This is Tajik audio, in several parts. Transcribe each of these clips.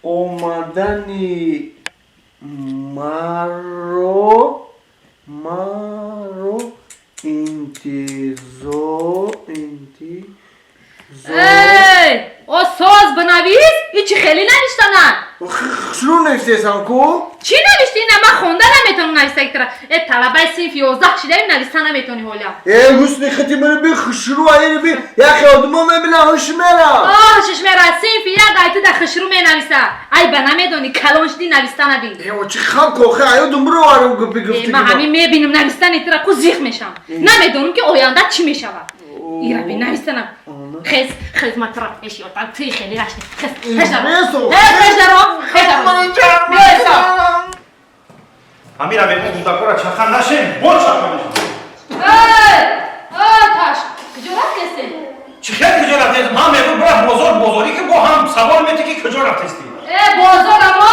Омадани маро интизор. Эй, о соз бинавис, ичи хеле навиштана. Хушрӯ навиштесам ку? Чӣ навишти? Ина ман хонда наметавонам нависта тара. Э, талабаи синфи 11 шидаи, нависта наметавонӣ ҳоля. Э, ҳусни хати мани би, хушрӯ аини би, яхе одимо мебинам, ҳуш мера. Оҳ, шиш мера, синфи як айти да хушрӯ менависа. Ай ба намедонӣ, калон шуди, нависта набин. Э, о чи хам кохе аю думбро варам гупи гуфти. Ман ҳамин мебинам навистани тара, ку зиқ мешам. Намедонам ки оянда чӣ мешавад. Ира би, навистанам. Хез, хез, ма тара мешиётам, ти хеле рашти. Хез, пеш даро. Э, пеш даро, пеш даро. Биё. Амира мегӯ, кӯдакора чахан нашем, бо чаха мешем. Эй, эй, таш, куҷо рафтесен? Чӣ хел куҷо рафтест? Ман мегӯ, бира бозор, бозорӣ ки, бо ҳам савол метӣ ки куҷо рафтестӣ. Э, бозор амо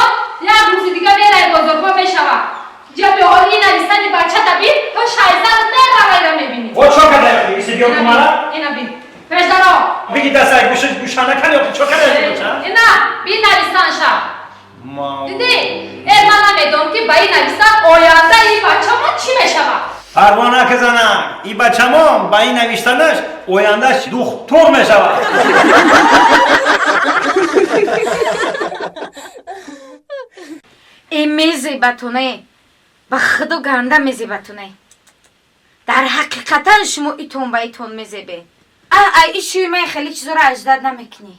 як рӯзи дига мерай, бозорбо мешава. Ҷаби ҳоли навистани бача таби то шайзан меравайра мебинӣ. Бо чо кадай иси биё кумара? Ина бин. Пеш даро. Биги дастай гӯша гӯша накани, охи чо кадай бача? Ина бин навистанша. Дидӣ? Э, ман намедонам ки ба ин навистан оянда ин бачамон чӣ мешавад. Парво наказана, и бачамон ба ин навиштанаш ояндаш духтур мешавад. Э, мезебатоне, ба худо ганда мезебатоне. Дар ҳақиқатан шумо итон ба итон мезебе. А ай ишӯи ман хеле чизоро аждад намекунӣ.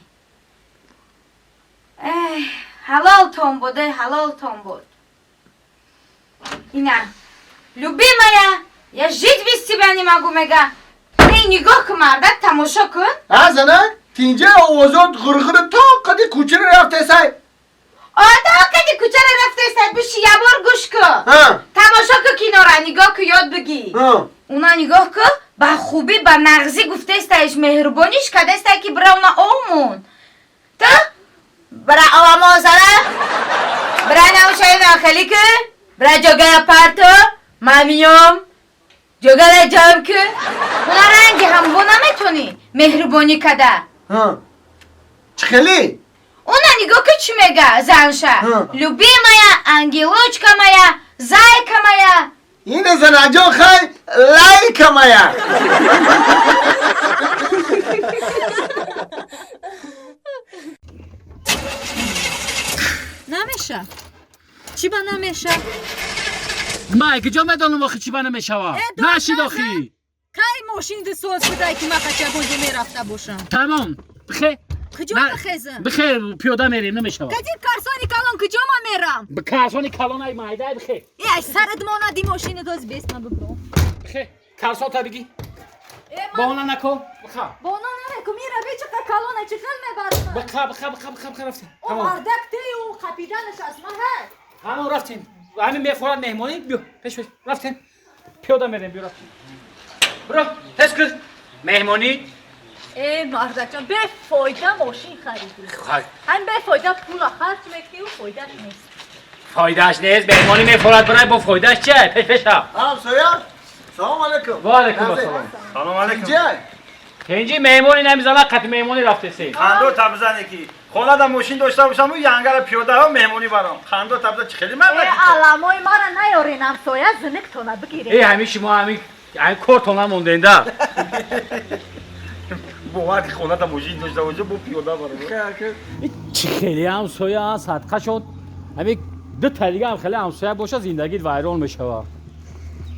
Эх, ҳалолтон буд, э, ҳалолтон буд. Ина, любимая, я жить без тебя не могу, мега. Эй, нигоҳ кун, мардак, тамошо кун. А занак, тинҷа овозот ғурғур то қади кӯчаро рафтесай. О, то қади кӯчаро рафтесай, биши ябор гӯш кун. Тамошо кун кинора, нигоҳ кун, ёд бигӣ. Уна нигоҳ кун, ба хубӣ, ба нағзӣ гуфтестаиш, меҳрубониш кардестай ки бира уна омун. Ту бира овамозара, бира наушаи нохелӣ кун, бира ҷогара парто, ман миём, ҷогара ҷамъ кун. Уна ранги ҳамво наметонӣ меҳрубонӣ када. Чӣ хеле? Уна нигоҳ кун, чӣ мега занша. Любимая, ангелочка моя, зайка моя. Ине занаҷон, хай, лайка моя. Намеша. Чӣ ба намеша? Ман куҷо медонам охи чӣ ба намешава? Нашид охи. Кай мошин соз будай ки ман қачабонҷо мерафта бошам? Тамом. Бихе. Куҷо бихезам? Бихе, пиёда мерем, намешава. Кади карсони калон куҷо ман мерам? Карсони калон ай майдай, бихе. Э, ай сарат монади мошини доз бест, ман бибром. Бихе, карсота биги. Бона нако, биха. Бона намеку, мира бечақа калона чӣ хел мебарам? Биха, биха, биха, биха, биха, рафтем. О, мардак тею қапиданаш аз ман ҳаст. Ҳамон рафтем. Ҳамин мефорад меҳмонӣ, биё, пеш пеш, рафтем. Пиёда мерем, биё рафтем. Биро, тез кун. Меҳмонӣ. Э, мардакҷон, бефоида мошин харидӣ. Ҳам бефоида пула харҷ мекунӣ, фоидааш нест. Фоидааш нест, меҳмонӣ мефорад, барай бо фоидааш чия? Пеш пеша. Ҳамсоя, салом алейкум. Ва алейкум ассалом. Салом алейкум. Тинҷи меҳмонӣ намезана, қати меҳмонӣ рафтесӣ. Хандо табзане ки хонада мошин дошта бошам, янгара пиёдаҳо меҳмонӣ барам. Хандо табза чӣ хеле ман. Э, аламои мара наёрен, ҳамсоя, зиниктона бигирен. Э, ҳамин шумо ҳамин ҳамин кортон намонден да. Бовар ки хонада мошин дошта боша, бо пиёда барам. Чӣ хеле ҳамсоя садқа шуд. Ҳамин ду та дига ҳам хеле ҳамсоя боша, зиндагит вайрон мешава.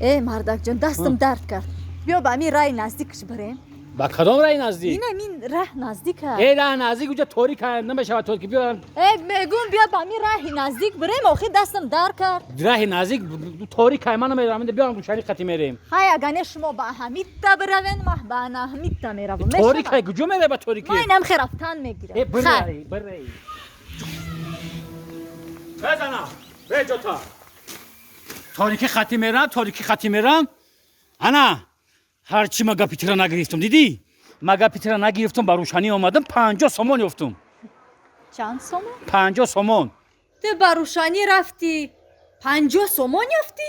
Э, мардакҷон, дастам дард кард. Биё ба ҳамин раи наздикш бирем. Ба кадом раи наздик? Ин ҳамин раҳ наздик аст. Э, раҳ наздик уҷа торик намешавад, торик биё. Э, мегӯм, биё ба ҳамин раҳи наздик бирем, охир дастам дард кард. Раҳи наздик торик ай, ман намедонам, биё рӯшанӣ қати мерем. Хай, агар не шумо ба ҳамитта биравен, ман ба ҳамитта меравам. Торик ай, куҷо меравӣ ба торикӣ? Ман инам хе рафтан мегирам. Э, бирай, бирай. Безана, беҷота. Торикӣ хати мерам, торикӣ хати мерам. Ана, ҳарчи ма гапи тира нагирифтам, дидӣ? Ма гапи тира нагирифтам, ба рӯшанӣ омадам, 50 сомон ёфтум. Чанд сомон? 50 сомон. Ту ба рӯшанӣ рафтӣ, 50 сомон ёфтӣ?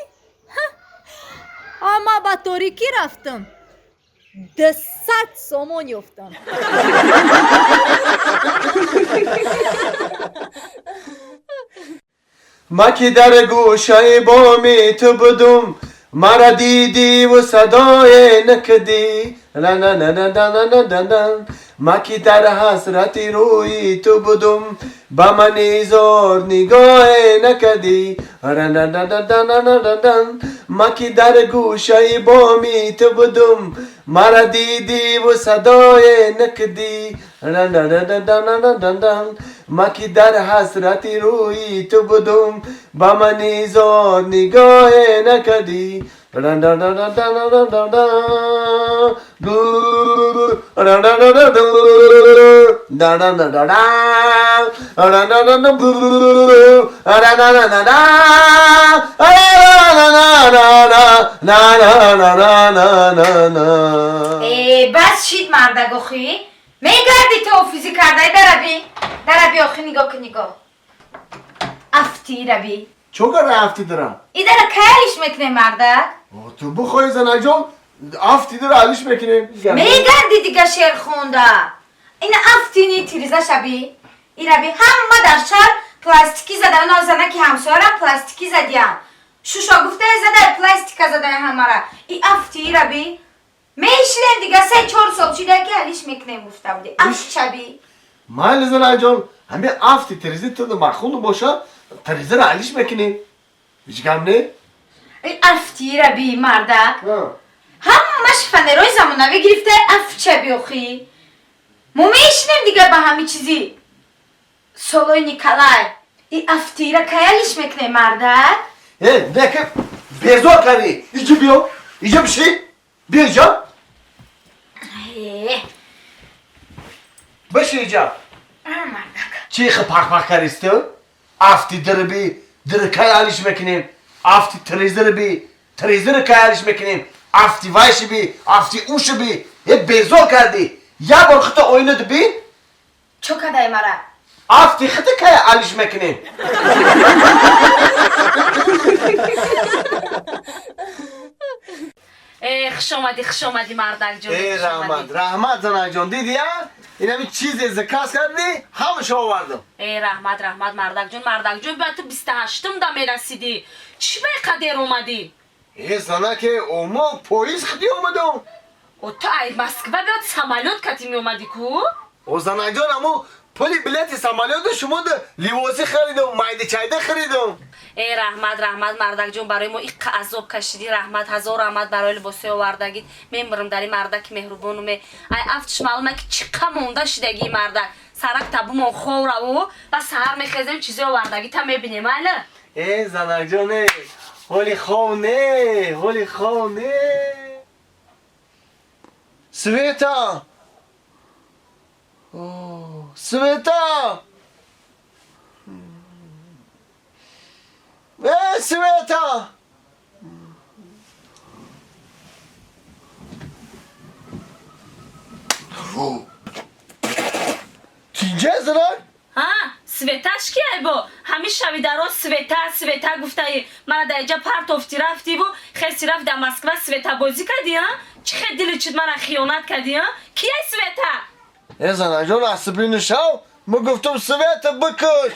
Ама ба торикӣ рафтам, 200 сомон ёфтам. Ма ки дар гӯшаи боми ту будум, мара дидиву садое накардӣ. Ма ки дар ҳасрати рӯи ту будум, ба мани зор нигоҳе накардӣ. Ма ки дар гӯшаи боми ту будум, мара дидиву садое накардӣ. Ма ки дар ҳасрати рӯи ту будум, ба мани зор нигоҳе накардӣ. Бас шид мардак охӣ. Мегардӣ ту офизи кардаи дараби. Дараби охӣ нигоҳ кун нигоҳ. Афтӣ раби. Чо кара афтӣ дара? И дара кай алиш мекунем мардак? Ту бихоҳӣ занакҷон, афтӣ дара алиш мекунем. Мегардӣ дига шеър хонда. Ина афтини тириза шаби. Ираби ҳама дар шаҳр пластикӣ зада, оно занаки ҳамсояра пластикӣ задиям. Шушо гуфтае задай пластика задай ҳамара. И афтӣ ираби. Мешинем дига 3-4 сол шида ки алиш мекунем гуфта буди. Афт шаби. Майли занакҷон, ҳамин афти тиризи ту махул боша, тиризаро алиш мекунем. Ҳеҷ гап не? Афти раби мардак. Ҳамаш фанерои замонавӣ гирифта афт шаби охӣ. Мо мешинем дига ба ҳами чизи солои Николай. И афтира кай алиш мекунем мардак? Э, не ки безор кардӣ. Иҷо биё, иҷо бишин. Биё иҷо. Бишин иҷо. Мардак. Чӣ хи пах-пах кардист ту? Афти дирби, дир кай алиш мекунем? Афти тиризирби, тиризир кай алиш мекунем? Афти вайшиби, афти ушиби. Е безор кардӣ. Як бор хита оина дубин. Чо кадай мара? Афти хита кай алиш мекунем? Хуш омадӣ, хуш омадӣ мардакҷон. Э, раҳмат, раҳмат занакҷон. Дидӣ а? Инами чизе заказ кардӣ, ҳамашо овардам. Э, раҳмат, раҳмат мардакҷон. Мардакҷон, бояд ту 28-м да мерасидӣ. Чӣ ба қадер омадӣ? Э, занаке, омо поезд хиди омадам. О, ту ай Москва биёд самолёт кати меомадӣ ку? О, занакҷон, амо пули билети самолёту шумо да ливоси харидам, майда чайда харидам. Э, раҳмат, раҳмат мардакҷон, барои мо иққа азоб кашидӣ, раҳмат, ҳазор раҳмат барои либосҳои овардагит. Мемирам дар ин мардаки меҳрубонуме. Ай афтиш маълума ки чӣ қа монда шидагии мардак. Сарак табумон ховраву ва саҳар мехезем чизои овардагита мебинем, айла? Э, занакҷон, э, ҳоли хов не, ҳоли хов не. Света! Света! Э, Света! Тинҷа занак? Ҳа, Светаш ки айбо? Ҳамин шаби дароз Света, Света гуфтаи. Мара дар иҷа партофти рафтиву хеси рафт дар Москва Света бозӣ кардӣ, ҳа? Чӣ хел дили чид мара хиёнат кардӣ, ҳа? Кияй Света? Э, занакҷон, асабӣ шав. Ма гуфтам Света бикуш.